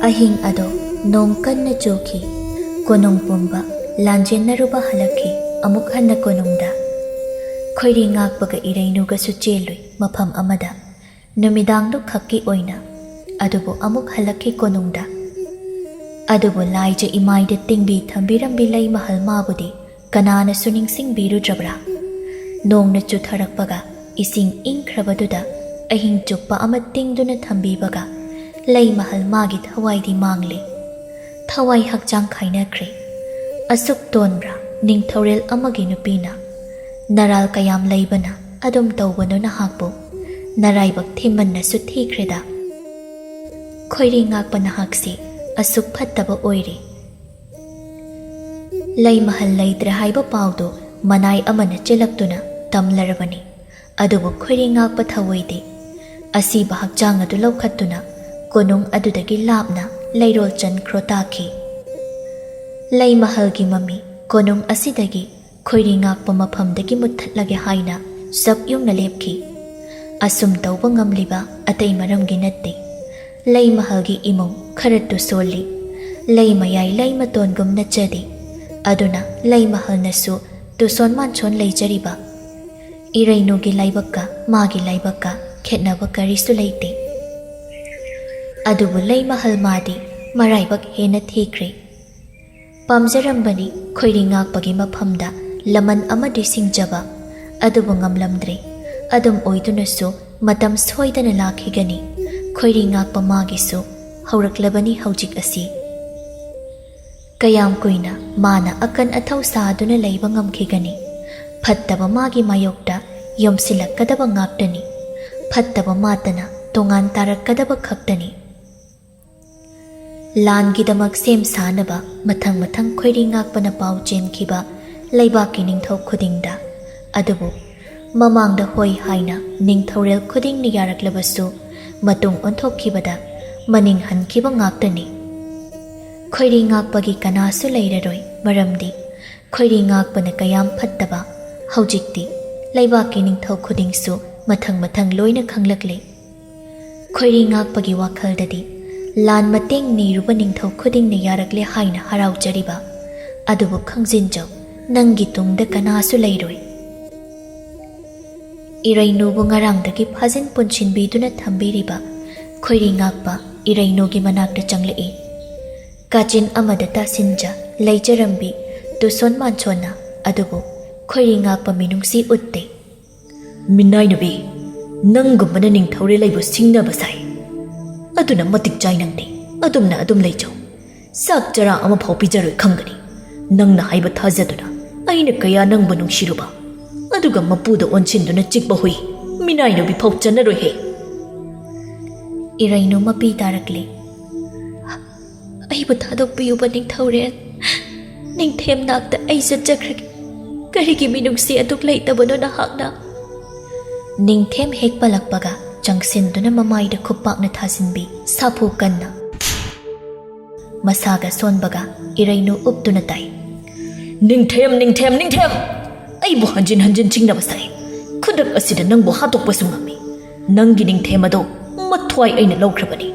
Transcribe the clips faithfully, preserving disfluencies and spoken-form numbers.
ꯑꯍꯤꯡ ꯑꯗꯣ ꯅꯣꯡ ꯀꯟꯅ ꯆꯨꯈꯤ꯫ ꯀꯣꯅꯨꯡ ꯄꯨꯝꯕ ꯂꯥꯟꯖꯦꯟꯅꯔꯨꯕ ꯍꯜꯂꯛꯈꯤ꯫ ꯑꯃꯨꯛ ꯍꯟꯅ ꯀꯣꯅꯨꯡꯗ ꯈꯣꯏꯔꯤ ꯉꯥꯛꯄꯒ ꯏꯔꯩꯅꯨꯒꯁꯨ ꯆꯦꯜꯂꯨꯏ ꯃꯐꯝ ꯑꯃꯗ꯫ ꯅꯨꯃꯤꯗꯥꯡꯗꯨ ꯈꯛꯀꯤ ꯑꯣꯏꯅ꯫ ꯑꯗꯨꯕꯨ ꯑꯃꯨꯛ ꯍꯜꯂꯛꯈꯤ ꯀꯣꯅꯨꯡꯗ꯫ ꯑꯗꯨꯕꯨ ꯂꯥꯏꯖ ꯏꯃꯥꯏꯗ ꯇꯤꯡꯕꯤ ꯊꯝꯕꯤꯔꯝꯕꯤ ꯂꯩꯃꯍꯜ ꯃꯥꯕꯨꯗꯤ ꯀꯅꯥꯅꯁꯨ ꯅꯤꯡꯁꯤꯡꯕꯤꯔꯨꯗ꯭ꯔꯕ꯭ꯔꯥ? ꯅꯣꯡꯅ ꯆꯨꯊꯔꯛꯄꯒ ꯏꯁꯤꯡ ꯏꯪꯈ꯭ꯔꯕꯗꯨꯗ ꯑꯍꯤꯡ ꯆꯨꯞꯄ ꯑꯃ ꯇꯤꯡꯗꯨꯅ ꯊꯝꯕꯤꯕꯒ ꯂꯩꯃꯍꯜ ꯃꯥꯒꯤ ꯊꯋꯥꯏꯗꯤ ꯃꯥꯡꯂꯦ꯫ ꯊꯋꯥꯏ ꯍꯛꯆꯥꯡ ꯈꯥꯏꯅꯈ꯭ꯔꯦ꯫ ꯑꯁꯨꯛ ꯇꯣꯟꯕ꯭ꯔꯥ ꯅꯤꯡꯊꯧꯔꯦꯜ ꯑꯃꯒꯤ ꯅꯨꯄꯤꯅ? ꯅꯔꯥꯜ ꯀꯌꯥꯝ ꯂꯩꯕꯅ ꯑꯗꯨꯝ ꯇꯧꯕꯅꯣ ꯅꯍꯥꯛꯄꯨ? ꯅꯔꯥꯏꯕꯛ ꯊꯤꯃꯟꯅꯁꯨ ꯊꯤꯈ꯭ꯔꯦꯗ꯫ ꯈꯣꯏꯔꯤ ꯉꯥꯛꯄ ꯅꯍꯥꯛꯁꯤ ꯑꯁꯨꯛ ꯐꯠꯇꯕ ꯑꯣꯏꯔꯦ꯫ ꯂꯩꯃꯍꯜ ꯂꯩꯇ꯭ꯔꯦ ꯍꯥꯏꯕ ꯄꯥꯎꯗꯨ ꯃꯅꯥꯏ ꯑꯃꯅ ꯆꯦꯜꯂꯛꯇꯨꯅ ꯇꯝꯂꯔꯕꯅꯤ꯫ ꯑꯗꯨꯕꯨ ꯈꯣꯏꯔꯤ ꯉꯥꯛꯄ ꯊꯧꯑꯣꯏꯗꯦ꯫ ꯑꯁꯤꯕ ꯍꯛꯆꯥꯡ ꯑꯗꯨ ꯂꯧꯈꯠꯇꯨꯅ ꯀꯣꯅꯨꯡ ꯑꯗꯨꯗꯒꯤ ꯂꯥꯞꯅ ꯂꯩꯔꯣꯜ ꯆꯟꯈ꯭ꯔꯣ ꯇꯥꯈꯤ꯫ ꯂꯩꯃꯍꯜꯒꯤ ꯃꯃꯤ ꯀꯣꯅꯨꯡ ꯑꯁꯤꯗꯒꯤ ꯈꯣꯏꯔꯤ ꯉꯥꯛꯄ ꯃꯐꯝꯗꯒꯤ ꯃꯨꯠꯊꯠꯂꯒꯦ ꯍꯥꯏꯅ ꯆꯞ ꯌꯨꯡꯅ ꯂꯦꯞꯈꯤ꯫ ꯑꯁꯨꯝ ꯇꯧꯕ ꯉꯝꯂꯤꯕ ꯑꯇꯩ ꯃꯔꯝꯒꯤ ꯅꯠꯇꯦ꯫ ꯂꯩꯃꯍꯜꯒꯤ ꯏꯃꯨꯡ ꯈꯔ ꯇꯨꯁꯣꯜꯂꯤ꯫ ꯂꯩ ꯃꯌꯥꯏ ꯂꯩ ꯃꯇꯣꯟꯒꯨꯝ ꯅꯠꯆꯗꯦ꯫ ꯑꯗꯨꯅ ꯂꯩꯃꯍꯜꯅꯁꯨ ꯇꯨꯁꯣꯟ ꯃꯥꯟꯁꯣꯟ ꯂꯩꯖꯔꯤꯕ꯫ ꯏꯔꯩꯅꯨꯒꯤ ꯂꯥꯏꯕꯛꯀ ꯃꯥꯒꯤ ꯂꯥꯏꯕꯛꯀ ꯈꯦꯠꯅꯕ ꯀꯔꯤꯁꯨ ꯂꯩꯇꯦ꯫ ꯑꯗꯨꯕꯨ ꯂꯩꯃꯍꯜ ꯃꯥꯗꯤ ꯃꯔꯥꯏꯕꯛ ꯍꯦꯟꯅ ꯊꯤꯈ꯭ꯔꯦ꯫ ꯄꯥꯝꯖꯔꯝꯕꯅꯤ ꯈꯣꯏꯔꯤ ꯉꯥꯛꯄꯒꯤ ꯃꯐꯝꯗ ꯂꯃꯟ ꯑꯃꯗꯤ ꯁꯤꯡꯖꯕ, ꯑꯗꯨꯕꯨ ꯉꯝꯂꯝꯗ꯭ꯔꯦ꯫ ꯑꯗꯨꯝ ꯑꯣꯏꯗꯨꯅꯁꯨ ꯃꯇꯝ ꯁꯣꯏꯗꯅ ꯂꯥꯛꯈꯤꯒꯅꯤ꯫ ꯈꯣꯏꯔꯤ ꯉꯥꯛꯄ ꯃꯥꯒꯤꯁꯨ ꯍꯧꯔꯛꯂꯕꯅꯤ ꯍꯧꯖꯤꯛ ꯑꯁꯤ꯫ ꯀꯌꯥꯝ ꯀꯨꯏꯅ ꯃꯥꯅ ꯑꯀꯟ ꯑꯊꯧ ꯁꯥꯗꯨꯅ ꯂꯩꯕ ꯉꯝꯈꯤꯒꯅꯤ? ꯐꯠꯇꯕ ꯃꯥꯒꯤ ꯃꯥꯌꯣꯛꯇ ꯌꯣꯝꯁꯤꯜꯂꯛꯀꯗꯕ ꯉꯥꯛꯇꯅꯤ꯫ ꯐꯠꯇꯕ ꯃꯥꯇꯅ ꯇꯣꯉꯥꯟ ꯇꯥꯔꯛꯀꯗꯕ ꯈꯛꯇꯅꯤ꯫ ꯂꯥꯟꯒꯤꯗꯃꯛ ꯁꯦꯝ ꯁꯥꯅꯕ ꯃꯊꯪ ꯃꯊꯪ ꯈꯣꯏꯔꯤ ꯉꯥꯛꯄꯅ ꯄꯥꯎ ꯆꯦꯟꯈꯤꯕ ꯂꯩꯕꯥꯛꯀꯤ ꯅꯤꯡꯊꯧ ꯈꯨꯗꯤꯡꯗ꯫ ꯑꯗꯨꯕꯨ ꯃꯃꯥꯡꯗ ꯍꯣꯏ ꯍꯥꯏꯅ ꯅꯤꯡꯊꯧꯔꯦꯜ ꯈꯨꯗꯤꯡꯅ ꯌꯥꯔꯛꯂꯕꯁꯨ, ꯃꯇꯨꯡ ꯑꯣꯟꯊꯣꯛꯈꯤꯕꯗ ꯃꯅꯤꯡ ꯍꯟꯈꯤꯕ ꯉꯥꯛꯇꯅꯤ꯫ ꯈꯣꯏꯔꯤ ꯉꯥꯛꯄꯒꯤ ꯀꯅꯥꯁꯨ ꯂꯩꯔꯔꯣꯏ, ꯃꯔꯝꯗꯤ ꯈꯣꯏꯔꯤ ꯉꯥꯛꯄꯅ ꯀꯌꯥꯝ ꯐꯠꯇꯕ ꯍꯧꯖꯤꯛꯇꯤ ꯂꯩꯕꯥꯛꯀꯤ ꯅꯤꯡꯊꯧ ꯈꯨꯗꯤꯡꯁꯨ ꯃꯊꯪ ꯃꯊꯪ ꯂꯣꯏꯅ ꯈꯪꯂꯛꯂꯦ꯫ ꯈꯣꯏꯔꯤ ꯉꯥꯛꯄꯒꯤ ꯋꯥꯈꯜꯗꯗꯤ ꯂꯥꯟ ꯃꯇꯦꯡ ꯅꯤꯔꯨꯕ ꯅꯤꯡꯊꯧ ꯈꯨꯗꯤꯡꯅ ꯌꯥꯔꯛꯂꯦ ꯍꯥꯏꯅ ꯍꯔꯥꯎꯖꯔꯤꯕ꯫ ꯑꯗꯨꯕꯨ ꯈꯪꯖꯤꯟꯖꯧ, ꯅꯪꯒꯤ ꯇꯨꯡꯗ ꯀꯅꯥꯁꯨ ꯂꯩꯔꯣꯏ꯫ ꯏꯔꯩꯅꯨꯕꯨ ꯉꯔꯥꯡꯗꯒꯤ ꯐꯥꯖꯤꯟ ꯄꯨꯟꯁꯤꯟꯕꯤꯗꯨꯅ ꯊꯝꯕꯤꯔꯤꯕ ꯈꯣꯏꯔꯤ ꯉꯥꯛꯄ ꯏꯔꯩꯅꯨꯒꯤ ꯃꯅꯥꯛꯇ ꯆꯪꯂꯛꯏ꯫ ꯀꯥꯆꯤꯟ ꯑꯃꯗ ꯇꯥꯁꯤꯟꯖ ꯂꯩꯖꯔꯝꯕꯤ ꯇꯨꯁꯣꯟ ꯃꯥꯟꯁꯣꯟꯅ ꯑꯗꯨꯕꯨ ꯈꯣꯏꯔꯤ ꯉꯥꯛꯄ ꯃꯤꯅꯨꯡꯁꯤ ꯎꯠꯇꯦ꯫ ꯃꯤꯅꯥꯏꯅꯨꯕꯤ, ꯅꯪꯒꯨꯝꯕꯅ ꯅꯤꯡꯊꯧꯔꯦꯜ ꯑꯩꯕꯨ ꯁꯤꯡꯅꯕ ꯁꯥꯏ꯫ ꯑꯗꯨꯅ ꯃꯇꯤꯛ ꯆꯥꯏ ꯅꯪꯗꯤ꯫ ꯑꯗꯨꯝꯅ ꯑꯗꯨꯝ ꯂꯩꯖꯧ꯫ ꯆꯥꯛ ꯆꯔꯥ ꯑꯃꯐꯥꯎ ꯄꯤꯖꯔꯣꯏ ꯈꯪꯒꯅꯤ꯫ ꯅꯪꯅ ꯍꯥꯏꯕ ꯊꯥꯖꯗꯨꯅ ꯑꯩꯅ ꯀꯌꯥ ꯅꯪꯕꯨ ꯅꯨꯡꯁꯤꯔꯨꯕ꯫ ꯑꯗꯨꯒ ꯃꯄꯨꯗ ꯑꯣꯟꯁꯤꯟꯗꯨꯅ ꯆꯤꯛꯄ ꯍꯨꯏ ꯃꯤꯅꯥꯏꯅꯨꯕꯤ ꯐꯥꯎ ꯆꯟꯅꯔꯣꯏꯍꯦ꯫ ꯏꯔꯩꯅꯨ ꯃꯄꯤ ꯇꯥꯔꯛꯂꯦ꯫ ꯑꯩꯕꯨ ꯊꯥꯗꯣꯛꯄꯤꯌꯨꯕ ꯅꯤꯡꯊꯧꯔꯦꯜ꯫ ꯅꯤꯡꯊꯦꯝ ꯅꯥꯛꯇ ꯑꯩ ꯆꯠꯆꯈ꯭ꯔꯒꯦ꯫ ꯀꯔꯤꯒꯤ ꯃꯤꯅꯨꯡꯁꯤ ꯑꯗꯨꯛ ꯂꯩꯇꯕꯅꯣ ꯅꯍꯥꯛꯅ? ꯅꯤꯡꯊꯦꯝ ꯍꯦꯛ ꯄꯜꯂꯛꯄꯒ ꯆꯪꯁꯤꯟꯗꯨꯅ ꯃꯃꯥꯏꯗ ꯈꯨꯄꯥꯛꯅ ꯊꯥꯖꯤꯟꯕꯤ ꯁꯥꯐꯨ ꯀꯟꯅ꯫ ꯃꯁꯥꯒ ꯁꯣꯟꯕꯒ ꯏꯔꯩꯅꯨ ꯎꯞꯇꯨꯅ ꯇꯥꯏ꯫ ꯅꯤꯡꯊꯦꯝ, ꯅꯤꯡꯊꯦꯝ, ꯅꯤꯡꯊꯦꯝ! ꯑꯩꯕꯨ ꯍꯟꯖꯤꯟ ꯍꯟꯖꯤꯟ ꯆꯤꯡꯅꯕ ꯁꯥꯏ꯫ ꯈꯨꯗꯛ ꯑꯁꯤꯗ ꯅꯪꯕꯨ ꯍꯥꯠꯇꯣꯛꯄꯁꯨ ꯉꯝꯃꯤ꯫ ꯅꯪꯒꯤ ꯅꯤꯡꯊꯦꯝ ꯑꯗꯣ ꯃꯊ꯭ꯋꯥꯏ ꯑꯩꯅ ꯂꯧꯈ꯭ꯔꯕꯅꯤ꯫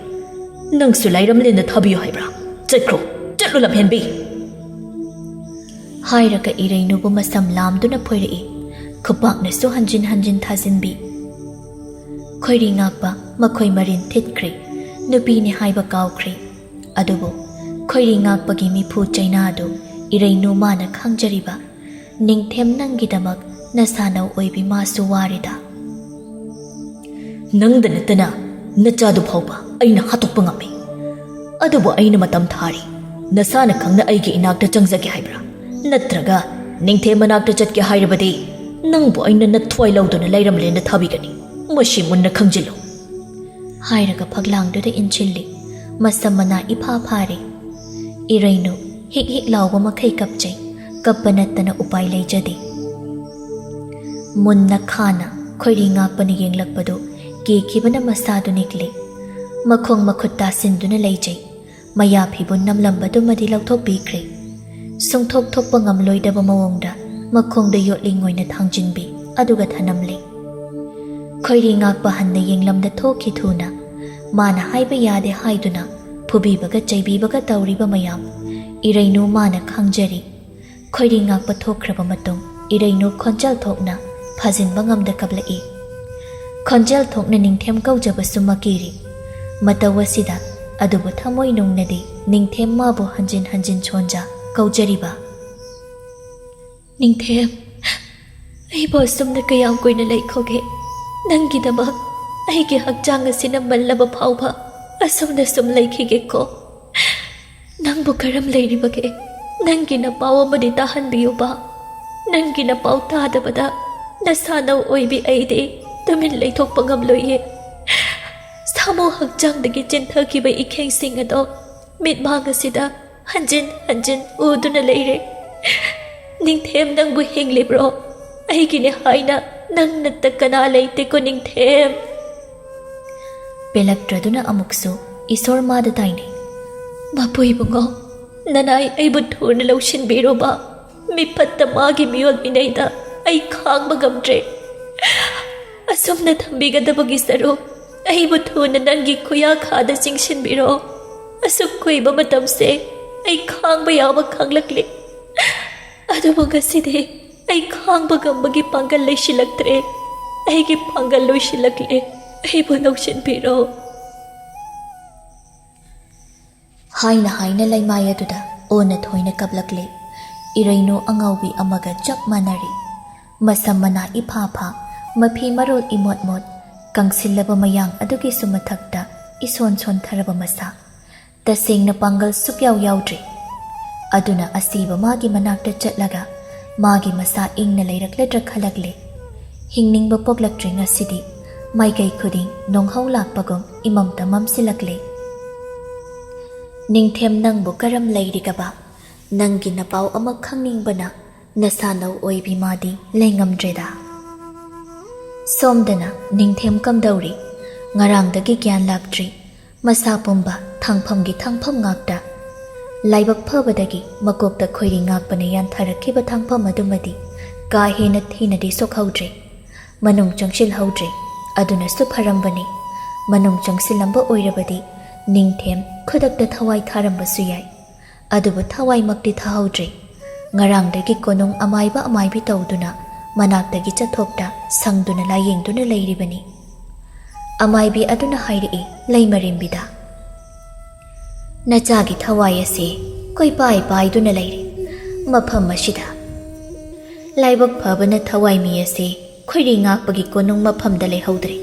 ꯅꯪꯁꯨ ꯂꯥꯏꯔꯝꯂꯦꯟꯗ ꯊꯥꯕꯤꯌꯨ ꯍꯥꯏꯕ꯭ꯔꯥ? ꯆꯠꯈ꯭ꯔꯣ, ꯆꯠꯂꯨ ꯂꯝꯍꯦꯟꯕꯤ! ꯍꯥꯏꯔꯒ ꯏꯔꯩꯅꯨꯕꯨ ꯃꯁꯝ ꯂꯥꯝꯗꯨꯅ ꯐꯣꯏꯔꯛꯏ꯫ ꯈꯨꯄꯥꯛꯅꯁꯨ ꯍꯟꯖꯤꯟ ꯍꯟꯖꯤꯟ ꯊꯥꯖꯤꯟꯕꯤ꯫ ꯈꯣꯏꯔꯤ ꯉꯥꯛꯄ ꯃꯈꯣꯏ ꯃꯔꯤꯟ ꯊꯤꯠꯈ꯭ꯔꯦ꯫ ꯅꯨꯄꯤꯅꯤ ꯍꯥꯏꯕ ꯀꯥꯎꯈ꯭ꯔꯦ꯫ ꯑꯗꯨꯕꯨ ꯈꯣꯏꯔꯤ ꯉꯥꯛꯄꯒꯤ ꯃꯤꯐꯨ ꯆꯩꯅꯥ ꯑꯗꯨ ꯏꯔꯩꯅꯨ ꯃꯥꯅ ꯈꯪꯖꯔꯤꯕ꯫ ꯅꯤꯡꯊꯦꯝ ꯅꯪꯒꯤꯗꯃꯛ ꯅꯁꯥꯅꯧ ꯑꯣꯏꯕꯤ ꯃꯥꯁꯨ ꯋꯥꯔꯦꯗ꯫ ꯅꯪꯗ ꯅꯠꯇꯅ ꯅꯆꯥꯗꯨ ꯐꯥꯎꯕ ꯑꯩꯅ ꯍꯥꯠꯇꯣꯛꯄ ꯉꯝꯃꯤ꯫ ꯑꯗꯨꯕꯨ ꯑꯩꯅ ꯃꯇꯝ ꯊꯥꯔꯤ꯫ ꯅꯁꯥꯅ ꯈꯪꯅ ꯑꯩꯒꯤ ꯏꯅꯥꯛꯇ ꯆꯪꯖꯒꯦ ꯍꯥꯏꯕ꯭ꯔꯥ? ꯅꯠꯇ꯭ꯔꯒ ꯅꯤꯡꯊꯦꯝ ꯃꯅꯥꯛꯇ ꯆꯠꯀꯦ ꯍꯥꯏꯔꯕꯗꯤ ꯅꯪꯕꯨ ꯑꯩꯅ ꯅꯊ꯭ꯋꯥꯏ ꯂꯧꯗꯨꯅ ꯂꯩꯔꯝꯂꯦꯟꯗ ꯊꯥꯕꯤꯒꯅꯤ꯫ ꯃꯁꯤ ꯃꯨꯟꯅ ꯈꯪꯖꯤꯜꯂꯨ꯫ ꯍꯥꯏꯔꯒ ꯐꯛꯂꯥꯡꯗꯨꯗ ꯏꯟꯁꯤꯜꯂꯤ꯫ ꯃꯁꯝ ꯃꯅꯥ ꯏꯐꯥ ꯐꯥꯔꯦ꯫ ꯏꯔꯩꯅꯨ ꯍꯤꯛ ꯍꯤꯛ ꯂꯥꯎꯕ ꯃꯈꯩ ꯀꯞꯆꯩ꯫ ꯀꯞꯄ ꯅꯠꯇꯅ ꯎꯄꯥꯏ ꯂꯩꯖꯗꯦ꯫ ꯃꯨꯟꯅ ꯈꯥꯅ ꯈꯣꯏꯔꯤ ꯉꯥꯛꯄꯅ ꯌꯦꯡꯂꯛꯄꯗꯨ ꯀꯤꯈꯤꯕꯅ ꯃꯁꯥꯗꯨ ꯅꯤꯛꯂꯤ꯫ ꯃꯈꯣꯡ ꯃꯈꯨꯠ ꯇꯥꯁꯤꯟꯗꯨꯅ ꯂꯩꯖꯩ꯫ ꯃꯌꯥꯐꯤꯕꯨ ꯅꯝꯂꯝꯕꯗꯨꯃꯗꯤ ꯂꯧꯊꯣꯛꯄꯤꯈ꯭ꯔꯦ꯫ ꯁꯨꯡꯊꯣꯛ ꯊꯣꯛꯄ ꯉꯝꯂꯣꯏꯗꯕ ꯃꯑꯣꯡꯗ ꯃꯈꯣꯡꯗ ꯌꯣꯠꯂꯤꯡ ꯑꯣꯏꯅ ꯊꯥꯡꯖꯤꯟꯕꯤ, ꯑꯗꯨꯒ ꯊꯅꯝꯂꯤ꯫ ꯈꯣꯏꯔꯤ ꯉꯥꯛꯄ ꯍꯟꯅ ꯌꯦꯡꯂꯝꯗ ꯊꯣꯛꯈꯤ ꯊꯨꯅ꯫ ꯃꯥꯅ ꯍꯥꯏꯕ ꯌꯥꯗꯦ ꯍꯥꯏꯗꯨꯅ ꯐꯨꯕꯤꯕꯒ ꯆꯩꯕꯤꯕꯒ ꯇꯧꯔꯤꯕ ꯃꯌꯥꯝ ꯏꯔꯩꯅꯨ ꯃꯥꯅ ꯈꯪꯖꯔꯤ꯫ ꯈꯣꯏꯔꯤ ꯉꯥꯛꯄ ꯊꯣꯛꯈ꯭ꯔꯕ ꯃꯇꯨꯡ ꯏꯔꯩꯅꯨ ꯈꯣꯟꯖꯦꯜ ꯊꯣꯛꯅ ꯐꯥꯖꯤꯟꯕ ꯉꯝꯗ ꯀꯞꯂꯛꯏ꯫ ꯈꯣꯟꯖꯦꯜ ꯊꯣꯛꯅ ꯅꯤꯡꯊꯦꯝ ꯀꯧꯖꯕꯁꯨ ꯃꯀꯤꯔꯤ꯫ ꯃꯇꯧ ꯑꯁꯤꯗ ꯑꯗꯨꯕꯨ ꯊꯃꯣꯏ ꯅꯨꯡꯅꯗꯤ ꯅꯤꯡꯊꯦꯝ ꯃꯥꯕꯨ ꯍꯟꯖꯤꯟ ꯍꯟꯖꯤꯟ ꯁꯣꯟꯖ ꯀꯧꯖꯔꯤꯕ꯫ "ꯅꯤꯡꯊꯦꯝ, ꯑꯩꯕꯨ ꯑꯁꯨꯝꯅ ꯀꯌꯥꯝ ꯀꯨꯏꯅ ꯂꯩꯈꯣꯒꯦ? ꯅꯪꯒꯤꯗꯃꯛ ꯑꯩꯒꯤ ꯍꯛꯆꯥꯡ ꯑꯁꯤꯅ ꯃꯜꯂꯕ ꯐꯥꯎꯕ ꯑꯁꯨꯝꯅ ꯁꯨꯝ ꯂꯩꯈꯤꯒꯦꯀꯣ꯫ ꯅꯪꯕꯨ ꯀꯔꯝ ꯂꯩꯔꯤꯕꯒꯦ? ꯅꯪꯒꯤ ꯅꯄꯥꯎ ꯑꯃꯗꯤ ꯇꯥꯍꯟꯕꯤꯌꯨꯕ꯫ ꯅꯪꯒꯤ ꯅꯄꯥꯎ ꯇꯥꯗꯕꯗ ꯅꯁꯥ ꯅꯧ ꯑꯣꯏꯕꯤ ꯑꯩꯗꯤ ꯇꯨꯃꯤꯟ ꯂꯩꯊꯣꯛꯄ ꯉꯝꯂꯣꯏꯌꯦ꯫ ꯁꯥꯃꯨ ꯍꯛꯆꯥꯡꯗꯒꯤ ꯆꯦꯟꯊꯈꯤꯕ ꯏꯈꯦꯡꯁꯤꯡ ꯑꯗꯣ ꯃꯤꯠꯃꯥꯡ ꯑꯁꯤꯗ ꯍꯟꯖꯤꯟ ꯍꯟꯖꯤꯟ ꯎꯗꯨꯅ ꯂꯩꯔꯦ꯫ ꯅꯤꯡꯊꯦꯝ, ꯅꯪꯕꯨ ꯍꯤꯡꯂꯤꯕ꯭ꯔꯣ? ꯑꯩꯒꯤꯅꯦ ꯍꯥꯏꯅ ꯅꯪ ꯅꯠꯇ ꯀꯅꯥ ꯂꯩꯇꯦꯀꯣ ꯅꯤꯡꯊꯦꯝ?" ꯄꯦꯜꯂꯛꯇ꯭ꯔꯗꯨꯅ ꯑꯃꯨꯛꯁꯨ ꯏꯁꯣꯔ ꯃꯥꯗ ꯇꯥꯏꯅꯩ꯫ "ꯃꯄꯨ ꯏꯕꯨꯡꯉꯣ, ꯅꯅꯥꯏ ꯑꯩꯕꯨ ꯊꯨꯅ ꯂꯧꯁꯤꯟꯕꯤꯔꯨꯕ꯫ ꯃꯤꯐꯠꯇ ꯃꯥꯒꯤ ꯃꯤꯑꯣꯠ ꯃꯤꯅꯩꯗ ꯑꯩ ꯈꯥꯡꯕ ꯉꯝꯗ꯭ꯔꯦ꯫ ꯑꯁꯨꯝꯅ ꯊꯝꯕꯤꯒꯗꯕꯒꯤ ꯁꯔꯨꯛ ꯑꯩꯕꯨ ꯊꯨꯅ ꯅꯪꯒꯤ ꯈꯨꯌꯥꯈꯥꯗ ꯆꯤꯡꯁꯤꯟꯕꯤꯔꯣ꯫ ꯑꯁꯨꯛ ꯀꯨꯏꯕ ꯃꯇꯝꯁꯦ ꯑꯩ ꯈꯥꯡꯕ ꯌꯥꯕ ꯈꯪꯂꯛꯂꯦ꯫ ꯑꯗꯨꯕꯨ ꯉꯁꯤꯗꯤ ꯑꯩ ꯈꯥꯡꯕ ꯉꯝꯕꯒꯤ ꯄꯥꯡꯒꯜ ꯂꯩꯁꯤꯜꯂꯛꯇ꯭ꯔꯦ꯫ ꯑꯩꯒꯤ ꯄꯥꯡꯒꯜ ꯂꯣꯏꯁꯤꯜꯂꯛꯂꯦ꯫ ꯑꯩꯕꯨ ꯂꯧꯁꯤꯟꯕꯤꯔꯣ꯫" ꯍꯥꯏꯅ ꯍꯥꯏꯅ ꯂꯩꯃꯥꯏ ꯑꯗꯨꯗ ꯑꯣꯟꯅ ꯊꯣꯏꯅ ꯀꯞꯂꯛꯂꯦ꯫ ꯏꯔꯩꯅꯨ ꯑꯉꯥꯎꯕꯤ ꯑꯃꯒ ꯆꯞ ꯃꯥꯟꯅꯔꯤ꯫ ꯃꯁꯝ ꯃꯅꯥ ꯏꯐꯥ ꯐꯥ, ꯃꯐꯤ ꯃꯔꯣꯜ ꯏꯃꯣꯠ ꯃꯣꯠ, ꯀꯪꯁꯤꯜꯂꯕ ꯃꯌꯥꯡ ꯑꯗꯨꯒꯤꯁꯨ ꯃꯊꯛꯇ ꯏꯁꯣꯟ ꯁꯣꯟꯊꯔꯕ ꯃꯁꯥ꯫ ꯇꯁꯦꯡꯅ ꯄꯥꯡꯒꯜ ꯁꯨꯛꯌꯥꯎ ꯌꯥꯎꯗ꯭ꯔꯤ꯫ ꯑꯗꯨꯅ ꯑꯁꯤꯕ ꯃꯥꯒꯤ ꯃꯅꯥꯛꯇ ꯆꯠꯂꯒ ꯃꯥꯒꯤ ꯃꯁꯥ ꯏꯪꯅ ꯂꯩꯔꯛꯂꯗ꯭ꯔꯥ ꯈꯜꯂꯛꯂꯦ꯫ ꯍꯤꯡꯅꯤꯡꯕ ꯄꯣꯛꯂꯛꯇ꯭ꯔꯤ ꯉꯁꯤꯗꯤ꯫ ꯃꯥꯏꯀꯩ ꯈꯨꯗꯤꯡ ꯅꯣꯡꯍꯧ ꯂꯥꯛꯄꯒꯨꯝ ꯏꯃꯝꯇ ꯃꯝꯁꯤꯜꯂꯛꯂꯦ꯫ "ꯅꯤꯡꯊꯦꯝ, ꯅꯪꯕꯨ ꯀꯔꯝ ꯂꯩꯔꯤꯒꯕ? ꯅꯪꯒꯤ ꯅꯄꯥꯎ ꯑꯃ ꯈꯪꯅꯤꯡꯕꯅ ꯅꯁꯥ ꯅꯧ ꯑꯣꯏꯕꯤ ꯃꯥꯗꯤ ꯂꯩꯉꯝꯗ꯭ꯔꯦꯗ꯫" ꯁꯣꯝꯗꯅ ꯅꯤꯡꯊꯦꯝ ꯀꯝꯗꯧꯔꯤ? ꯉꯔꯥꯡꯗꯒꯤ ꯒ꯭ꯌꯥꯟ ꯂꯥꯛꯇ꯭ꯔꯤ꯫ ꯃꯁꯥ ꯄꯨꯝꯕ ꯊꯥꯡꯐꯝꯒꯤ ꯊꯥꯡꯐꯝ ꯉꯥꯛꯇ꯫ ꯂꯥꯏꯕꯛ ꯐꯕꯗꯒꯤ ꯃꯀꯣꯛꯇ ꯈꯣꯏꯔꯤ ꯉꯥꯛꯄꯅ ꯌꯥꯟꯊꯔꯛꯈꯤꯕ ꯊꯥꯡꯐꯝ ꯑꯗꯨꯃꯗꯤ ꯀꯥ ꯍꯦꯟꯅ ꯊꯤꯅꯗꯤ ꯁꯣꯛꯍꯧꯗ꯭ꯔꯦ꯫ ꯃꯅꯨꯡ ꯆꯪꯁꯤꯜꯍꯧꯗ꯭ꯔꯦ꯫ ꯑꯗꯨꯅꯁꯨ ꯐꯔꯝꯕꯅꯤ꯫ ꯃꯅꯨꯡ ꯆꯪꯁꯤꯜꯂꯝꯕ ꯑꯣꯏꯔꯕꯗꯤ ꯅꯤꯡꯊꯦꯝ ꯈꯨꯗꯛꯇ ꯊꯋꯥꯏ ꯊꯥꯔꯝꯕꯁꯨ ꯌꯥꯏ꯫ ꯑꯗꯨꯕꯨ ꯊꯋꯥꯏꯃꯛꯇꯤ ꯊꯥꯍꯧꯗ꯭ꯔꯤ꯫ ꯉꯔꯥꯡꯗꯒꯤ ꯀꯣꯅꯨꯡ ꯑꯃꯥꯏꯕ ꯑꯃꯥꯏꯕꯤ ꯇꯧꯗꯨꯅ ꯃꯅꯥꯛꯇꯒꯤ ꯆꯠꯊꯣꯛꯇ ꯁꯪꯗꯨꯅ ꯂꯥꯌꯦꯡꯗꯨꯅ ꯂꯩꯔꯤꯕꯅꯤ꯫ ꯑꯃꯥꯏꯕꯤ ꯑꯗꯨꯅ ꯍꯥꯏꯔꯛꯏ ꯂꯩꯃꯔꯦꯝꯕꯤꯗ, "ꯅꯆꯥꯒꯤ ꯊꯋꯥꯏ ꯑꯁꯤ ꯀꯣꯏꯄꯥꯏ ꯄꯥꯏꯗꯨꯅ ꯂꯩꯔꯦ ꯃꯐꯝ ꯑꯁꯤꯗ꯫ ꯂꯥꯏꯕꯛ ꯐꯕꯅ ꯊꯋꯥꯏꯃꯤ ꯑꯁꯤ ꯈꯣꯏꯔꯤ ꯉꯥꯛꯄꯒꯤ ꯀꯣꯅꯨꯡ ꯃꯐꯝꯗ ꯂꯩꯍꯧꯗ꯭ꯔꯦ꯫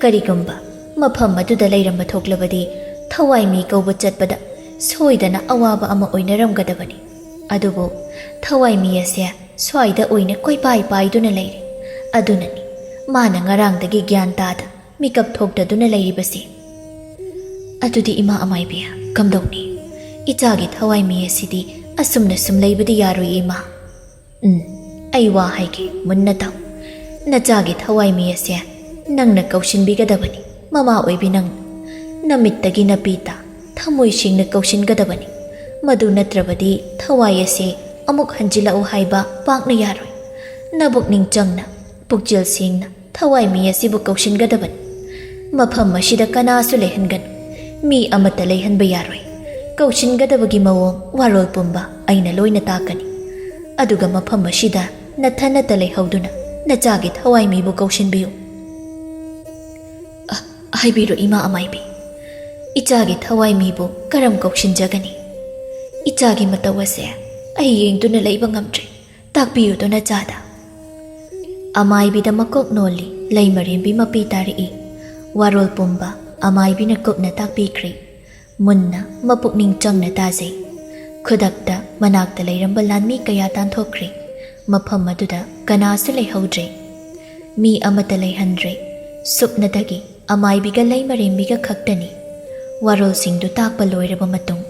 ꯀꯔꯤꯒꯨꯝꯕ ꯃꯐꯝ ꯑꯗꯨꯗ ꯂꯩꯔꯝꯕ ꯊꯣꯛꯂꯕꯗꯤ ꯊꯋꯥꯏꯃꯤ ꯀꯧꯕ ꯆꯠꯄꯗ ꯁꯣꯏꯗꯅ ꯑꯋꯥꯕ ꯑꯃ ꯑꯣꯏꯅꯔꯝꯒꯗꯕꯅꯤ꯫ ꯑꯗꯨꯕꯨ ꯊꯋꯥꯏꯃꯤ ꯑꯁꯦ ꯁ꯭ꯋꯥꯏꯗ ꯑꯣꯏꯅ ꯀꯣꯏꯄꯥꯏ ꯄꯥꯏꯗꯨꯅ ꯂꯩꯔꯦ꯫ ꯑꯗꯨꯅꯅꯤ ꯃꯥꯅ ꯉꯔꯥꯡꯗꯒꯤ ꯒ꯭ꯌꯥꯟ ꯇꯥꯗ ꯃꯤꯀꯞ ꯊꯣꯛꯇꯗꯨꯅ ꯂꯩꯔꯤꯕꯁꯤ꯫ ꯑꯗꯨꯗꯤ ꯏꯃꯥ ꯑꯃꯥꯏꯕꯤ, ꯀꯝꯗꯧꯅꯤ? ꯏꯆꯥꯒꯤ ꯊꯋꯥꯏꯃꯤ ꯑꯁꯤꯗꯤ ꯑꯁꯨꯝꯅ ꯁꯨꯝ ꯂꯩꯕꯗꯤ ꯌꯥꯔꯣꯏ ꯏꯃꯥ꯫ ꯎꯝ, ꯑꯩ ꯋꯥ ꯍꯥꯏꯒꯦ, ꯃꯨꯟꯅ ꯇꯥꯎ꯫ ꯅꯆꯥꯒꯤ ꯊꯋꯥꯏꯃꯤ ꯑꯁꯦ ꯅꯪꯅ ꯀꯧꯁꯤꯟꯕꯤꯒꯗꯕꯅꯤ, ꯃꯃꯥ ꯑꯣꯏꯕꯤ ꯅꯪꯅ꯫ ꯅꯃꯤꯠꯇꯒꯤ ꯅꯄꯤ ꯇꯥ, ꯊꯃꯣꯏ ꯁꯦꯡꯅ ꯀꯧꯁꯤꯟꯒꯗꯕꯅꯤ꯫ ꯃꯗꯨ ꯅꯠꯇ꯭ꯔꯕꯗꯤ ꯊꯋꯥꯏ ꯑꯁꯦ ꯑꯃꯨꯛ ꯍꯟꯖꯤꯜꯂꯛꯎ ꯍꯥꯏꯕ ꯄꯥꯛꯅ ꯌꯥꯔꯣꯏ꯫ ꯅꯕꯨꯛꯅꯤꯡ ꯆꯪꯅ, ꯄꯨꯛꯆꯦꯜ ꯁꯦꯡꯅ ꯊꯋꯥꯏꯃꯤ ꯑꯁꯤꯕꯨ ꯀꯧꯁꯤꯟꯒꯗꯕꯅꯤ꯫ ꯃꯐꯝ ꯑꯁꯤꯗ ꯀꯅꯥꯁꯨ ꯂꯩꯍꯟꯒꯅꯨ꯫ ꯃꯤ ꯑꯃꯠꯇ ꯂꯩꯍꯟꯕ ꯌꯥꯔꯣꯏ꯫ ꯀꯧꯁꯤꯟꯒꯗꯕꯒꯤ ꯃꯑꯣꯡ ꯋꯥꯔꯣꯜ ꯄꯨꯝꯕ ꯑꯩꯅ ꯂꯣꯏꯅ ꯇꯥꯛꯀꯅꯤ꯫ ꯑꯗꯨꯒ ꯃꯐꯝ ꯑꯁꯤꯗ ꯅꯊꯟꯅꯇ ꯂꯩꯍꯧꯗꯨꯅ ꯅꯆꯥꯒꯤ ꯊꯋꯥꯏꯃꯤꯕꯨ ꯀꯧꯁꯤꯟꯕꯤꯌꯨ꯫" "ꯑ, ꯍꯥꯏꯕꯤꯔꯣ ꯏꯃꯥ ꯑꯃꯥꯏꯕꯤ, ꯏꯆꯥꯒꯤ ꯊꯋꯥꯏꯃꯤꯕꯨ ꯀꯔꯝ ꯀꯧꯁꯤꯟꯖꯒꯅꯤ? ꯏꯆꯥꯒꯤ ꯃꯇꯧ ꯑꯁꯦ ꯑꯩ ꯌꯦꯡꯗꯨꯅ ꯂꯩꯕ ꯉꯝꯗ꯭ꯔꯦ꯫ ꯇꯥꯛꯄꯤꯌꯨꯗꯣ ꯅꯆꯥꯗ꯫" ꯑꯃꯥꯏꯕꯤꯗ ꯃꯀꯣꯛ ꯅꯣꯜꯂꯤ ꯂꯩꯃꯔꯦꯝꯕꯤ ꯃꯄꯤ ꯇꯥꯔꯛꯏ꯫ ꯋꯥꯔꯣꯜ ꯄꯨꯝꯕ ꯑꯃꯥꯏꯕꯤꯅ ꯀꯨꯞꯅ ꯇꯥꯛꯄꯤꯈ꯭ꯔꯦ꯫ ꯃꯨꯟꯅ ꯃꯄꯨꯛꯅꯤꯡ ꯆꯪꯅ ꯇꯥꯖꯩ꯫ ꯈꯨꯗꯛꯇ ꯃꯅꯥꯛꯇ ꯂꯩꯔꯝꯕ ꯂꯥꯟꯃꯤ ꯀꯌꯥ ꯇꯥꯟꯊꯣꯛꯈ꯭ꯔꯦ꯫ ꯃꯐꯝ ꯑꯗꯨꯗ ꯀꯅꯥꯁꯨ ꯂꯩꯍꯧꯗ꯭ꯔꯦ꯫ ꯃꯤ ꯑꯃꯠꯇ ꯂꯩꯍꯟꯗ꯭ꯔꯦ꯫ ꯁꯨꯞꯅꯇꯒꯤ ꯑꯃꯥꯏꯕꯤꯒ ꯂꯩꯃꯔꯦꯝꯕꯤꯒ ꯈꯛꯇꯅꯤ꯫ ꯋꯥꯔꯣꯜꯁꯤꯡꯗꯨ ꯇꯥꯛꯄ ꯂꯣꯏꯔꯕ ꯃꯇꯨꯡ,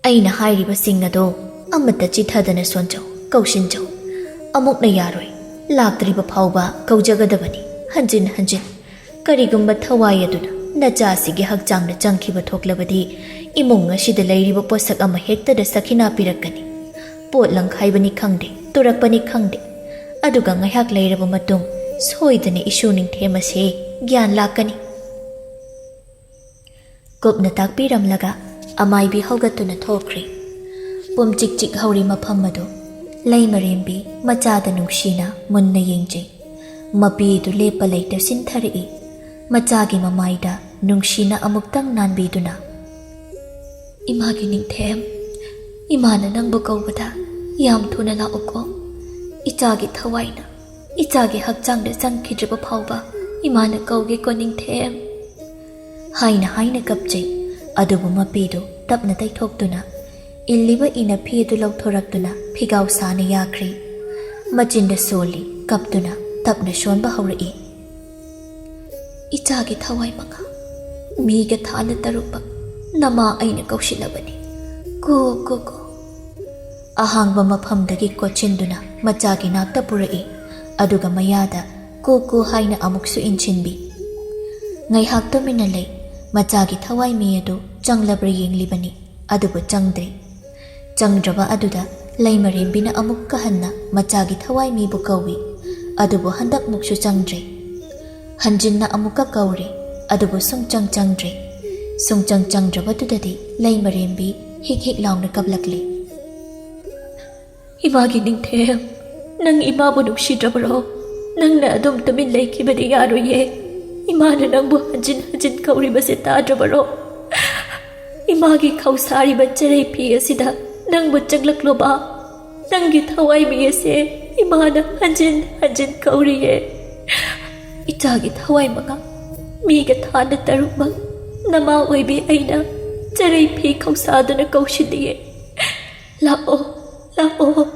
"ꯑꯩꯅ ꯍꯥꯏꯔꯤꯕꯁꯤꯡ ꯑꯗꯣ ꯑꯃꯠꯇ ꯆꯤꯊꯗꯅ ꯁꯣꯟꯖꯧ, ꯀꯧꯁꯤꯟꯖꯧ꯫ ꯑꯃꯨꯛꯅ ꯌꯥꯔꯣꯏ꯫ ꯂꯥꯛꯇ꯭ꯔꯤꯕ ꯐꯥꯎꯕ ꯀꯧꯖꯒꯗꯕꯅꯤ, ꯍꯟꯖꯤꯟ ꯍꯟꯖꯤꯟ꯫ ꯀꯔꯤꯒꯨꯝꯕ ꯊꯋꯥꯏ ꯑꯗꯨꯅ ꯅꯆꯥꯁꯤꯒꯤ ꯍꯛꯆꯥꯡꯗ ꯆꯪꯈꯤꯕ ꯊꯣꯛꯂꯕꯗꯤ, ꯏꯃꯨꯡ ꯑꯁꯤꯗ ꯂꯩꯔꯤꯕ ꯄꯣꯠꯁꯛ ꯑꯃ ꯍꯦꯛꯇꯗ ꯁꯈꯤꯅꯥ ꯄꯤꯔꯛꯀꯅꯤ꯫ ꯄꯣꯠ ꯂꯪꯈꯥꯏꯕꯅꯤ ꯈꯪꯗꯦ, ꯇꯨꯔꯛꯄꯅꯤ ꯈꯪꯗꯦ꯫ ꯑꯗꯨꯒ ꯉꯥꯏꯍꯥꯛ ꯂꯩꯔꯕ ꯃꯇꯨꯡ ꯁꯣꯏꯗꯅ ꯏꯁꯨ ꯅꯤꯡꯊꯦꯝ ꯑꯁꯦ ꯒ꯭ꯌꯥꯟ ꯂꯥꯛꯀꯅꯤ꯫ ꯀꯨꯞꯅ ꯇꯥꯛꯄꯤꯔꯝꯂꯒ ꯑꯃꯥꯏꯕꯤ ꯍꯧꯒꯠꯇꯨꯅ ꯊꯣꯛꯈ꯭ꯔꯦ꯫ ꯄꯨꯝ ꯆꯤꯛ ꯆꯤꯛ ꯍꯧꯔꯤ ꯃꯐꯝ ꯑꯗꯨ꯫ ꯂꯩꯃꯔꯦꯝꯕꯤ ꯃꯆꯥꯗ ꯅꯨꯡꯁꯤꯅ ꯃꯨꯟꯅ ꯌꯦꯡꯖꯩ꯫ ꯃꯄꯤꯗꯨ ꯂꯦꯞꯄ ꯂꯩꯇ ꯁꯤꯟꯊꯔꯛꯏ꯫ ꯃꯆꯥꯒꯤ ꯃꯃꯥꯏꯗ ꯅꯨꯡꯁꯤꯅ ꯑꯃꯨꯛꯇꯪ ꯅꯥꯟꯕꯤꯗꯨꯅ, "ꯏꯃꯥꯒꯤ ꯅꯤꯡꯊꯦꯝ, ꯏꯃꯥꯅ ꯅꯪꯕꯨ ꯀꯧꯕꯗ ꯌꯥꯝ ꯊꯨꯅ ꯂꯥꯛꯎꯀꯣ꯫ ꯏꯆꯥꯒꯤ ꯊꯋꯥꯏꯅ ꯏꯆꯥꯒꯤ ꯍꯛꯆꯥꯡꯗ ꯆꯪꯈꯤꯗ꯭ꯔꯤꯕ ꯐꯥꯎꯕ ꯏꯃꯥꯅ ꯀꯧꯒꯦꯀꯣ ꯅꯤꯡꯊꯦꯝ," ꯍꯥꯏꯅ ꯍꯥꯏꯅ ꯀꯞꯆꯩ꯫ ꯑꯗꯨꯕꯨ ꯃꯄꯤꯗꯨ ꯇꯞꯅ ꯇꯩꯊꯣꯛꯇꯨꯅ, ꯏꯜꯂꯤꯕ ꯏꯅꯐꯤ ꯑꯗꯨ ꯂꯧꯊꯣꯔꯛꯇꯨꯅ ꯐꯤꯒꯥꯎ ꯁꯥꯅ ꯌꯥꯈ꯭ꯔꯤ꯫ ꯃꯆꯤꯟꯗ ꯁꯣꯜꯂꯤ, ꯀꯞꯇꯨꯅ ꯇꯞꯅ ꯁꯣꯟꯕ ꯍꯧꯔꯛꯏ꯫ "ꯏꯆꯥꯒꯤ ꯊꯋꯥꯏ ꯃꯉꯥ, ꯃꯤꯒ ꯊꯥꯅ ꯇꯔꯨꯛꯃꯛ ꯅꯃꯥ ꯑꯩꯅ ꯀꯧꯁꯤꯜꯂꯕꯅꯤ꯫ ꯀꯣ, ꯀꯣ, ꯀꯣ꯫" ꯑꯍꯥꯡꯕ ꯃꯐꯝꯗꯒꯤ ꯀꯣꯠꯁꯤꯟꯗꯨꯅ ꯃꯆꯥꯒꯤ ꯅꯥꯛꯇ ꯄꯨꯔꯛꯏ꯫ ꯑꯗꯨꯒ ꯃꯌꯥꯗ "ꯀꯣ, ꯀꯣ" ꯍꯥꯏꯅ ꯑꯃꯨꯛꯁꯨ ꯏꯟꯁꯤꯟꯕꯤ꯫ ꯉꯥꯏꯍꯥꯛ ꯇꯨꯃꯤꯟꯅ ꯂꯩ꯫ ꯃꯆꯥꯒꯤ ꯊꯋꯥꯏ ꯃꯤ ꯑꯗꯨ ꯆꯪꯂꯕ꯭ꯔꯥ ꯌꯦꯡꯂꯤꯕꯅꯤ, ꯑꯗꯨꯕꯨ ꯆꯪꯗ꯭ꯔꯦ꯫ ꯆꯪꯗ꯭ꯔꯕ ꯑꯗꯨꯗ ꯂꯩꯃꯔꯦꯝꯕꯤꯅ ꯑꯃꯨꯛꯀ ꯍꯟꯅ ꯃꯆꯥꯒꯤ ꯊꯋꯥꯏ ꯃꯤꯕꯨ ꯀꯧꯏ, ꯑꯗꯨꯕꯨ ꯍꯟꯗꯛꯃꯨꯛꯁꯨ ꯆꯪꯗ꯭ꯔꯦ꯫ ꯍꯟꯖꯤꯟꯅ ꯑꯃꯨꯛꯀ ꯀꯧꯔꯦ, ꯑꯗꯨꯕꯨ ꯁꯨꯡꯆꯪ ꯆꯪꯗ꯭ꯔꯦ꯫ ꯁꯨꯡꯆꯪ ꯆꯪꯗ꯭ꯔꯕꯗꯨꯗꯗꯤ ꯂꯩꯃꯔꯦꯝꯕꯤ ꯍꯤꯛ ꯍꯤꯛ ꯂꯥꯎꯅ ꯀꯞꯂꯛꯂꯤ꯫ "ꯏꯃꯥꯒꯤ ꯅꯤꯡꯊꯦꯝ, ꯅꯪ ꯏꯃꯥꯕꯨ ꯅꯨꯡꯁꯤꯗ꯭ꯔꯕꯔꯣ? ꯅꯪꯅ ꯑꯗꯨꯝ ꯇꯨꯃꯤꯟ ꯂꯩꯈꯤꯕꯗꯤ ꯌꯥꯔꯣꯏꯌꯦ꯫ ꯏꯃꯥꯅ ꯅꯪꯕꯨ ꯍꯟꯖꯤꯟ ꯍꯟꯖꯤꯟ ꯀꯧꯔꯤꯕꯁꯦ ꯇꯥꯗ꯭ꯔꯕꯔꯣ? ꯏꯃꯥꯒꯤ ꯈꯧꯁꯥꯔꯤꯕ ꯆꯔꯩ ꯐꯤ ꯑꯁꯤꯗ ꯅꯪꯕꯨ ꯆꯪꯂꯛꯂꯣꯕ꯫ ꯅꯪꯒꯤ ꯊꯋꯥꯏ ꯃꯤ ꯑꯁꯦ ꯏꯃꯥꯅ ꯍꯟꯖꯤꯟ ꯍꯟꯖꯤꯟ ꯀꯧꯔꯤꯌꯦ꯫ ꯏꯆꯥꯒꯤ ꯊꯋꯥꯏ ꯃꯉꯥ, ꯃꯤꯒ ꯊꯥꯅ ꯇꯔꯨꯛꯃꯛ ꯅꯃꯥ ꯑꯣꯏꯕꯤ ꯑꯩꯅ ꯆꯔꯩ ꯐꯤ ꯈꯧꯁꯥꯗꯨꯅ ꯀꯧꯁꯤꯜꯂꯤꯌꯦ꯫ ꯂꯥꯛꯑꯣ, ꯂꯥꯛꯑꯣ,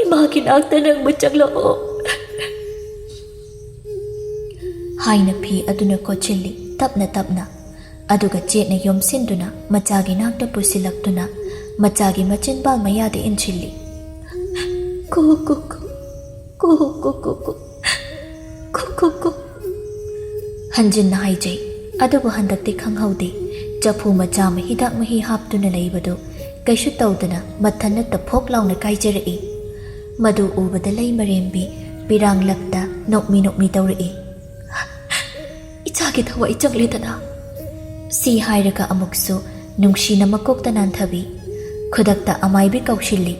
ꯏꯃꯥꯒꯤ ꯅꯥꯛꯇ ꯅꯪꯕꯨ ꯆꯪꯂꯛꯑꯣ," ꯍꯥꯏꯅ ꯐꯤ ꯑꯗꯨꯅ ꯀꯣꯠꯁꯤꯜꯂꯤ ꯇꯞꯅ ꯇꯞꯅ꯫ ꯑꯗꯨꯒ ꯆꯦꯠꯅ ꯌꯣꯝꯁꯤꯟꯗꯨꯅ ꯃꯆꯥꯒꯤ ꯅꯥꯛꯇ ꯄꯨꯁꯤꯜꯂꯛꯇꯨꯅ ꯃꯆꯥꯒꯤ ꯃꯆꯤꯟꯕꯥꯜ ꯃꯌꯥꯗ ꯏꯟꯁꯤꯜꯂꯤ꯫ "ꯀꯨ, ꯀꯨ, ꯀꯨ, ꯀꯨ, ꯀꯨ, ꯀꯨ, ꯀꯨ, ꯀꯨ, ꯀꯨ," ꯍꯟꯖꯤꯟꯅ ꯍꯥꯏꯖꯩ꯫ ꯑꯗꯨꯕꯨ ꯍꯟꯗꯛꯇꯤ ꯈꯪꯍꯧꯗꯦ꯫ ꯆꯐꯨ ꯃꯆꯥ ꯑꯃ ꯍꯤꯗꯥꯛ ꯃꯍꯤ ꯍꯥꯞꯇꯨꯅ ꯂꯩꯕꯗꯨ ꯀꯩꯁꯨ ꯇꯧꯗꯅ ꯃꯊꯟꯅ ꯇꯐꯣꯛ ꯂꯥꯎꯅ ꯀꯥꯏꯖꯔꯛꯏ꯫ ꯃꯗꯨ ꯎꯕꯗ ꯂꯩꯃꯔꯦꯝꯕꯤ ꯄꯤꯔꯥꯡꯂꯞꯇ ꯅꯣꯛꯃꯤ ꯅꯣꯛꯃꯤ ꯇꯧꯔꯛꯏ꯫ ꯀꯤ ꯊꯋꯥꯏ ꯆꯪꯂꯦꯗꯅ꯫ ꯁꯤ ꯍꯥꯏꯔꯒ ꯑꯃꯨꯛꯁꯨ ꯅꯨꯡꯁꯤꯅ ꯃꯀꯣꯛꯇ ꯅꯥꯟꯊꯕꯤ꯫ ꯈꯨꯗꯛꯇ ꯑꯃꯥꯏꯕꯤ ꯀꯧꯁꯤꯜꯂꯤ꯫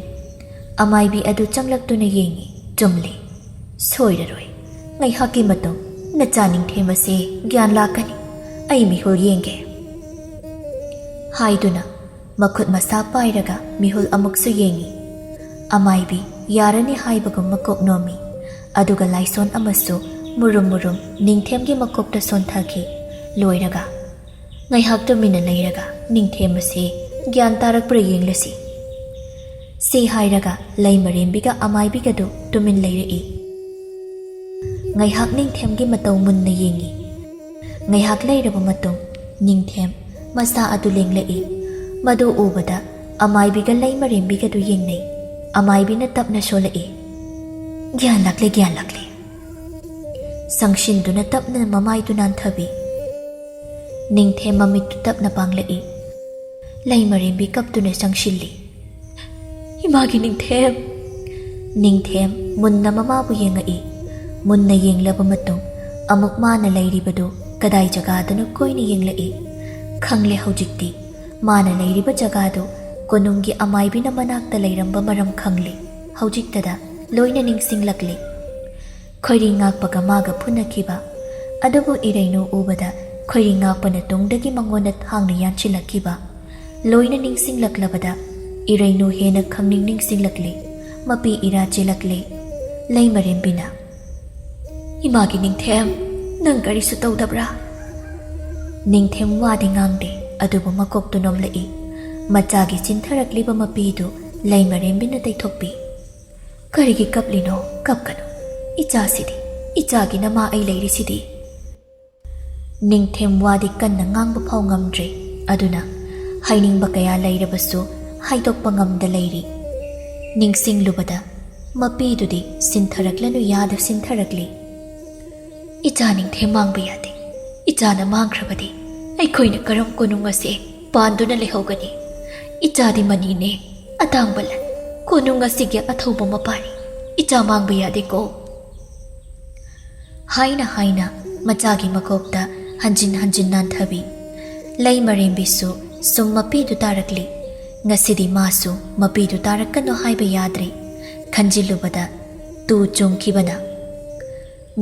ꯑꯃꯥꯏꯕꯤ ꯑꯗꯨ ꯆꯪꯂꯛꯇꯨꯅ ꯌꯦꯡꯉꯤ꯫ ꯆꯨꯝꯂꯤ꯫ ꯁꯣꯏꯔꯔꯣꯏ꯫ ꯉꯥꯏꯍꯥꯛꯀꯤ ꯃꯇꯨꯡ ꯅꯆꯥ ꯅꯤꯡꯊꯦꯝ ꯑꯁꯦ ꯒ꯭ꯌꯥꯟ ꯂꯥꯛꯀꯅꯤ꯫ ꯑꯩ ꯃꯤꯍꯨꯜ ꯌꯦꯡꯒꯦ꯫ ꯍꯥꯏꯗꯨꯅ ꯃꯈꯨꯠ ꯃꯁꯥ ꯄꯥꯏꯔꯒ ꯃꯤꯍꯨꯜ ꯑꯃꯨꯛꯁꯨ ꯌꯦꯡꯉꯤ꯫ ꯑꯃꯥꯏꯕꯤ ꯌꯥꯔꯅꯤ ꯍꯥꯏꯕꯒꯨꯝ ꯃꯀꯣꯛ ꯅꯣꯝꯃꯤ꯫ ꯑꯗꯨꯒ ꯂꯥꯏꯁꯣꯟ ꯑꯃꯁꯨ ꯃꯨꯔꯨꯝ ꯃꯨꯔꯨꯝ ꯅꯤꯡꯊꯦꯝꯒꯤ ꯃꯀꯣꯛꯇ ꯁꯣꯟꯊꯈꯤ꯫ ꯂꯣꯏꯔꯒ, "ꯉꯥꯏꯍꯥꯛ ꯇꯨꯃꯤꯟꯅ ꯂꯩꯔꯒ ꯅꯤꯡꯊꯦꯝ ꯑꯁꯤ ꯒ꯭ꯌꯥꯟ ꯇꯥꯔꯛꯄ꯭ꯔꯥ ꯌꯦꯡꯂꯁꯤ꯫" ꯁꯤ ꯍꯥꯏꯔꯒ ꯂꯩꯃꯔꯦꯝꯕꯤꯒ ꯑꯃꯥꯏꯕꯤꯒꯗꯨ ꯇꯨꯃꯤꯟ ꯂꯩꯔꯛꯏ꯫ ꯉꯥꯏꯍꯥꯛ ꯅꯤꯡꯊꯦꯝꯒꯤ ꯃꯇꯧ ꯃꯨꯟꯅ ꯌꯦꯡꯉꯤ꯫ ꯉꯥꯏꯍꯥꯛ ꯂꯩꯔꯕ ꯃꯇꯨꯡ ꯅꯤꯡꯊꯦꯝ ꯃꯁꯥ ꯑꯗꯨ ꯂꯦꯡꯂꯛꯏ꯫ ꯃꯗꯨ ꯎꯕꯗ ꯑꯃꯥꯏꯕꯤꯒ ꯂꯩꯃꯔꯦꯝꯕꯤꯒꯗꯨ ꯌꯦꯡꯅꯩ꯫ ꯑꯃꯥꯏꯕꯤꯅ ꯇꯞꯅ ꯁꯣꯜꯂꯛꯏ, "ꯒ꯭ꯌꯥꯟ ꯂꯥꯛꯂꯦ, ꯒ꯭ꯌꯥꯟ ꯂꯥꯛꯂꯦ꯫" ꯁꯪꯁꯤꯟꯗꯨꯅ ꯇꯞꯅ ꯃꯃꯥꯏꯗꯨ ꯅꯥꯟꯊꯕꯤ꯫ ꯅꯤꯡꯊꯦꯝ ꯃꯃꯤꯠꯇꯨ ꯇꯞꯅ ꯄꯥꯡꯂꯛꯏ꯫ ꯂꯩꯃꯔꯦꯝꯕꯤ ꯀꯞꯇꯨꯅ ꯆꯪꯁꯤꯜꯂꯤ꯫ "ꯏꯃꯥꯒꯤ ꯅꯤꯡꯊꯦꯝ!" ꯅꯤꯡꯊꯦꯝ ꯃꯨꯟꯅ ꯃꯃꯥꯕꯨ ꯌꯦꯡꯉꯛꯏ꯫ ꯃꯨꯟꯅ ꯌꯦꯡꯂꯕ ꯃꯇꯨꯡ ꯑꯃꯨꯛ ꯃꯥꯅ ꯂꯩꯔꯤꯕꯗꯨ ꯀꯗꯥꯏ ꯖꯒꯥꯗꯅꯣ ꯀꯣꯏꯅ ꯌꯦꯡꯂꯛꯏ꯫ ꯈꯪꯂꯦ ꯍꯧꯖꯤꯛꯇꯤ꯫ ꯃꯥꯅ ꯂꯩꯔꯤꯕ ꯖꯒꯥꯗꯨ ꯀꯣꯅꯨꯡꯒꯤ ꯑꯃꯥꯏꯕꯤꯅ ꯃꯅꯥꯛꯇ ꯂꯩꯔꯝꯕ ꯃꯔꯝ ꯈꯪꯂꯦ꯫ ꯍꯧꯖꯤꯛꯇꯗ ꯂꯣꯏꯅ ꯅꯤꯡꯁꯤꯡꯂꯛꯂꯦ꯫ ꯈꯣꯏꯔꯤ ꯉꯥꯛꯄꯒ ꯃꯥꯒ ꯐꯨꯅꯈꯤꯕ, ꯑꯗꯨꯕꯨ ꯏꯔꯩꯅꯨ ꯎꯕꯗ ꯈꯣꯏꯔꯤ ꯉꯥꯛꯄꯅ ꯇꯨꯡꯗꯒꯤ ꯃꯉꯣꯟꯗ ꯊꯥꯡꯅ ꯌꯥꯟꯁꯤꯜꯂꯛꯈꯤꯕ꯫ ꯂꯣꯏꯅ ꯅꯤꯡꯁꯤꯡꯂꯛꯂꯕꯗ ꯏꯔꯩꯅꯨ ꯍꯦꯟꯅ ꯈꯪꯅꯤꯡ ꯅꯤꯡꯁꯤꯡꯂꯛꯂꯦ꯫ ꯃꯄꯤ ꯏꯔꯥ ꯆꯦꯜꯂꯛꯂꯦ꯫ ꯂꯩꯃꯔꯦꯝꯕꯤꯅ, "ꯏꯃꯥꯒꯤ ꯅꯤꯡꯊꯦꯝ, ꯅꯪ ꯀꯔꯤꯁꯨ ꯇꯧꯗꯕ꯭ꯔꯥ?" ꯅꯤꯡꯊꯦꯝ ꯋꯥꯗꯤ ꯉꯥꯡꯗꯦ, ꯑꯗꯨꯕꯨ ꯃꯀꯣꯛꯇꯨ ꯅꯣꯝꯂꯛꯏ꯫ ꯃꯆꯥꯒꯤ ꯆꯤꯟꯊꯔꯛꯂꯤꯕ ꯃꯄꯤꯗꯨ ꯂꯩꯃꯔꯦꯝꯕꯤꯅ ꯇꯩꯊꯣꯛꯄꯤ꯫ "ꯀꯔꯤꯒꯤ ꯀꯞꯂꯤꯅꯣ? ꯀꯞꯀꯅꯨ꯫ ꯏꯆꯥꯁꯤꯗꯤ, ꯏꯆꯥꯒꯤ ꯅꯃꯥ ꯑꯩ ꯂꯩꯔꯤꯁꯤꯗꯤ꯫" ꯅꯤꯡꯊꯦꯝ ꯋꯥꯗꯤ ꯀꯟꯅ ꯉꯥꯡꯕ ꯐꯥꯎ ꯉꯝꯗ꯭ꯔꯦ꯫ ꯑꯗꯨꯅ ꯍꯥꯏꯅꯤꯡꯕ ꯀꯌꯥ ꯂꯩꯔꯕꯁꯨ ꯍꯥꯏꯗꯣꯛꯄ ꯉꯝꯗ ꯂꯩꯔꯤ꯫ ꯅꯤꯡꯁꯤꯡꯂꯨꯕꯗ ꯃꯄꯤꯗꯨꯗꯤ ꯁꯤꯟꯊꯔꯛꯂꯅꯨ ꯌꯥꯗ ꯁꯤꯟꯊꯔꯛꯂꯤ꯫ "ꯏꯆꯥ ꯅꯤꯡꯊꯦꯝ ꯃꯥꯡꯕ ꯌꯥꯗꯦ꯫ ꯏꯆꯥꯅ ꯃꯥꯡꯈ꯭ꯔꯕꯗꯤ ꯑꯩꯈꯣꯏꯅ ꯀꯔꯝ ꯀꯣꯅꯨꯡ ꯑꯁꯦ ꯄꯥꯟꯗꯨꯅ ꯂꯩꯍꯧꯒꯅꯤ? ꯏꯆꯥꯗꯤ ꯃꯅꯤꯅꯦ, ꯑꯇꯥꯡꯕ ꯂꯟ, ꯀꯣꯅꯨꯡ ꯑꯁꯤꯒꯤ ꯑꯊꯧꯕ ꯃꯄꯥꯅꯤ꯫ ꯏꯆꯥ ꯃꯥꯡꯕ ꯌꯥꯗꯦꯀꯣ꯫" ꯍꯥꯏꯅ ꯍꯥꯏꯅ ꯃꯆꯥꯒꯤ ꯃꯀꯣꯛꯇ ꯍꯟꯖꯤꯟ ꯍꯟꯖꯤꯟ ꯅꯥꯟꯊꯕꯤ꯫ ꯂꯩ ꯃꯔꯦꯝꯕꯤꯁꯨ ꯁꯨꯝ ꯃꯄꯤꯗꯨ ꯇꯥꯔꯛꯂꯤ꯫ ꯉꯁꯤꯗꯤ ꯃꯥꯁꯨ ꯃꯄꯤꯗꯨ ꯇꯥꯔꯛꯀꯅꯨ ꯍꯥꯏꯕ ꯌꯥꯗ꯭ꯔꯦ꯫ ꯈꯟꯖꯤꯜꯂꯨꯕꯗ ꯇꯨ ꯆꯣꯡꯈꯤꯕꯅ꯫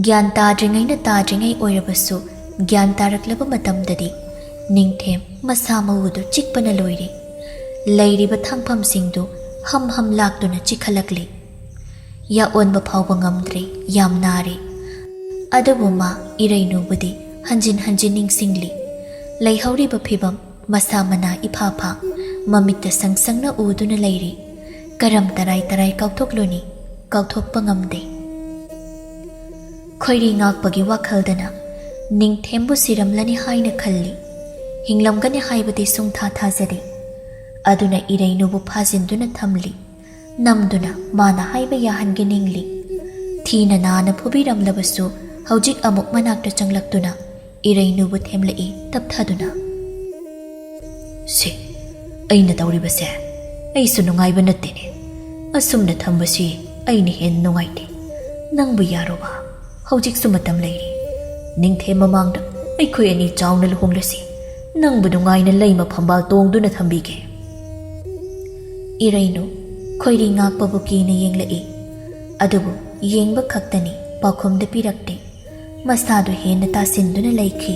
ꯒ꯭ꯌꯥꯟ ꯇꯥꯗ꯭ꯔꯤꯉꯩꯅ ꯇꯥꯗ꯭ꯔꯤꯉꯩ ꯑꯣꯏꯔꯕꯁꯨ, ꯒ꯭ꯌꯥꯟ ꯇꯥꯔꯛꯂꯕ ꯃꯇꯝꯗꯗꯤ ꯅꯤꯡꯊꯦꯝ ꯃꯁꯥ ꯃꯎꯗꯨ ꯆꯤꯛꯄꯅ ꯂꯣꯏꯔꯦ꯫ ꯂꯩꯔꯤꯕ ꯊꯥꯡꯐꯝꯁꯤꯡꯗꯨ ꯍꯝ ꯍꯝ ꯂꯥꯛꯇꯨꯅ ꯆꯤꯛꯈꯠꯂꯛꯂꯤ꯫ ꯌꯥꯑꯣꯟꯕ ꯐꯥꯎꯕ ꯉꯝꯗ꯭ꯔꯦ, ꯌꯥꯝ ꯅꯥꯔꯦ꯫ ꯑꯗꯨꯕꯨ ꯃꯥ ꯏꯔꯩꯅꯨꯕꯨꯗꯤ ꯍꯟꯖꯤꯟ ꯍꯟꯖꯤꯟ ꯅꯤꯡꯁꯤꯡꯂꯤ꯫ ꯂꯩꯍꯧꯔꯤꯕ ꯐꯤꯕꯝ, ꯃꯁꯥ ꯃꯅꯥ ꯏꯐꯥ ꯐꯥ, ꯃꯃꯤꯠꯇ ꯁꯪ ꯁꯪꯅ ꯎꯗꯨꯅ ꯂꯩꯔꯤ꯫ ꯀꯔꯝ ꯇꯔꯥꯏ ꯇꯔꯥꯏ ꯀꯥꯎꯊꯣꯛꯂꯨꯅꯤ? ꯀꯥꯎꯊꯣꯛꯄ ꯉꯝꯗꯦ꯫ ꯈꯣꯏꯔꯤ ꯉꯥꯛꯄꯒꯤ ꯋꯥꯈꯜꯗꯅ ꯅꯤꯡꯊꯦꯝꯕꯨ ꯁꯤꯔꯝꯂꯅꯤ ꯍꯥꯏꯅ ꯈꯜꯂꯤ꯫ ꯍꯤꯡꯂꯝꯒꯅꯤ ꯍꯥꯏꯕꯗꯤ ꯁꯨꯡꯊꯥ ꯊꯥꯖꯗꯦ꯫ ꯑꯗꯨꯅ ꯏꯔꯩꯅꯨꯕꯨ ꯐꯥꯖꯤꯟꯗꯨꯅ ꯊꯝꯂꯤ꯫ ꯅꯝꯗꯨꯅ ꯃꯥꯅ ꯍꯥꯏꯕ ꯌꯥꯍꯟꯒꯦ ꯅꯤꯡꯂꯤ꯫ ꯊꯤꯅ ꯅꯥꯅ ꯐꯨꯕꯤꯔꯝꯂꯕꯁꯨ ꯍꯧꯖꯤꯛ ꯑꯃꯨꯛ ꯃꯅꯥꯛꯇ ꯆꯪꯂꯛꯇꯨꯅ ꯏꯔꯩꯅꯨꯕꯨ ꯊꯦꯝꯂꯛꯏ ꯇꯞꯊꯗꯨꯅ꯫ "ꯁꯦ, ꯑꯩꯅ ꯇꯧꯔꯤꯕꯁꯦ ꯑꯩꯁꯨ ꯅꯨꯡꯉꯥꯏꯕ ꯅꯠꯇꯦꯅꯦ꯫ ꯑꯁꯨꯝꯅ ꯊꯝꯕꯁꯤ ꯑꯩꯅ ꯍꯦꯟꯅ ꯅꯨꯡꯉꯥꯏꯇꯦ꯫ ꯅꯪꯕꯨ ꯌꯥꯔꯣꯕ? ꯍꯧꯖꯤꯛꯁꯨ ꯃꯇꯝ ꯂꯩꯔꯤ꯫ ꯅꯤꯡꯊꯦꯝ ꯃꯃꯥꯡꯗ ꯑꯩꯈꯣꯏ ꯑꯅꯤ ꯆꯥꯎꯅ ꯂꯨꯍꯣꯡꯂꯁꯤ꯫ ꯅꯪꯕꯨ ꯅꯨꯡꯉꯥꯏꯅ ꯂꯩꯃ ꯐꯝꯕꯥꯜ ꯇꯣꯡꯗꯨꯅ ꯊꯝꯕꯤꯒꯦ꯫" ꯏꯔꯩꯅꯨ ꯈꯣꯏꯔꯤ ꯉꯥꯛꯄꯕꯨ ꯀꯤꯅ ꯌꯦꯡꯂꯛꯏ꯫ ꯑꯗꯨꯕꯨ ꯌꯦꯡꯕ ꯈꯛꯇꯅꯤ, ꯄꯥꯎꯈꯨꯝꯗꯤ ꯄꯤꯔꯛꯇꯦ꯫ ꯃꯁꯥꯗꯨ ꯍꯦꯟꯅ ꯇꯥꯁꯤꯟꯗꯨꯅ ꯂꯩꯈꯤ꯫